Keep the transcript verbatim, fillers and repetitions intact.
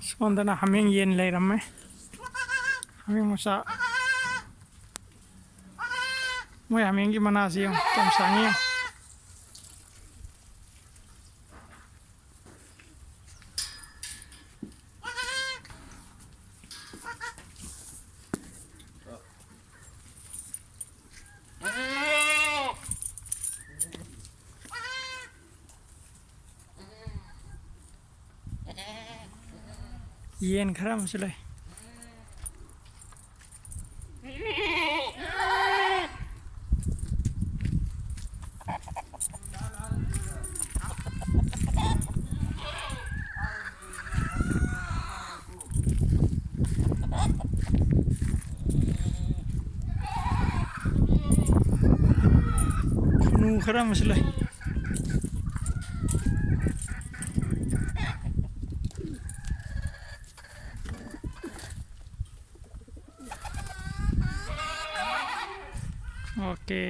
ꯁꯣꯝꯗꯅ ꯍꯥꯃꯦꯡ ꯌꯦꯟ ꯂꯩꯔꯝꯃꯦ꯫ ꯍꯥꯃꯦꯡ ꯃꯆꯥ꯫ ꯃꯣꯏ ꯍꯥꯃꯦꯡꯒꯤ ꯃꯅꯥꯁꯤ ꯌꯦꯡꯉꯨ, ꯀꯌꯥꯝ ꯁꯥꯡꯉꯤ ꯌꯦꯡꯉꯨ꯫ ꯌꯦꯟ ꯈꯔ ꯑꯃꯁꯨ ꯂꯩ꯫ ꯈꯨꯅꯨ ꯈꯔ ꯑꯃꯁꯨ ꯂꯩ꯫ ꯑꯣꯀꯦ꯫